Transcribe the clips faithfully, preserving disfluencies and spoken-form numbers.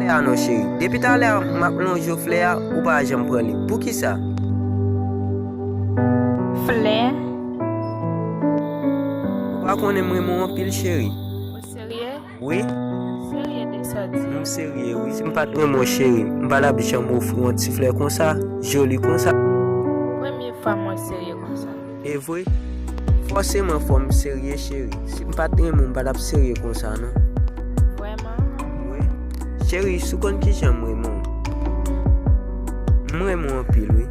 A non, cheri. Depi talè a, m ap lonje w flè a, ou pa janm pran li. Poukisa? Flè? Ou pa konnen m renmen w anpil, cheri. Ou serye? Wi. Serye de sa w di? M serye, wi. Si m pa t renmen w, cheri, m pa t ap janm ofri w yon ti flè konsa, joli konsa. Premye fwa m wè w serye konsa. E vre? Fòseman fò m serye, cheri. Si m pa t renmen w, m pa t ap serye konsa, non. Vrèman? Wi. Cheri, si w konn kijan m renmen w. M renmen w anpil, wi.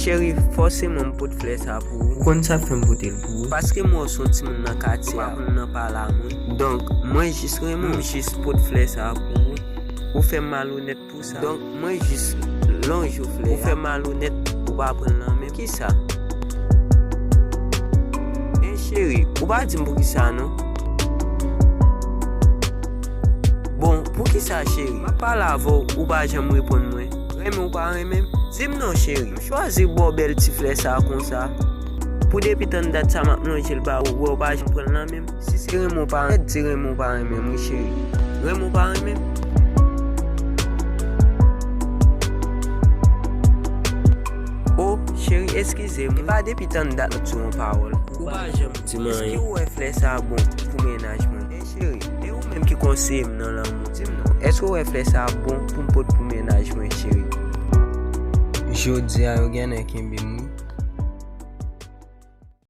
Cheri, fòseman m pot flè sa pou ou. Ou konn sa k fè m pote l pou ou? Paske m wè w se yon timoun nan katye a, ou pa konn nan pale a moun. Donk, mwen jis renmen w, m jis pot flè sa pou ou. Ou fè m malonèt pou sa. Donk, mwen jis lonje w flè a. Ou fè malonèt, ou pa pran l nan men m. Kisa? En cheri, ou pa di m poukisa non. Bon, poukisa cheri? M ap pale avè w, ou pa janm reponn mwen. Renmen ou pa renmen m? Di m non cheri. M chwazi ba w bèl ti flè sa konsa. Pou depi tann dat sa m ap lonje l ba ou, wè w pa janm pran l nan men m. Si se renmen w pa renmen, di renmen w pa renmen m, wi cheri. Renmen w pa renmen m. O, cheri, eskize m. E pa depi tann dat m ap di w yon pawòl. Ou pa janm di m anyen. Èske ou wè flè sa bon pou mennaj mwen? E cheri, e ou menm ki konseye m nan lanmou? Di m non. Èske ou wè flè sa bon pou m pot pou mennaj mwen, cheri? Jodi a, yo genlè kenbe m.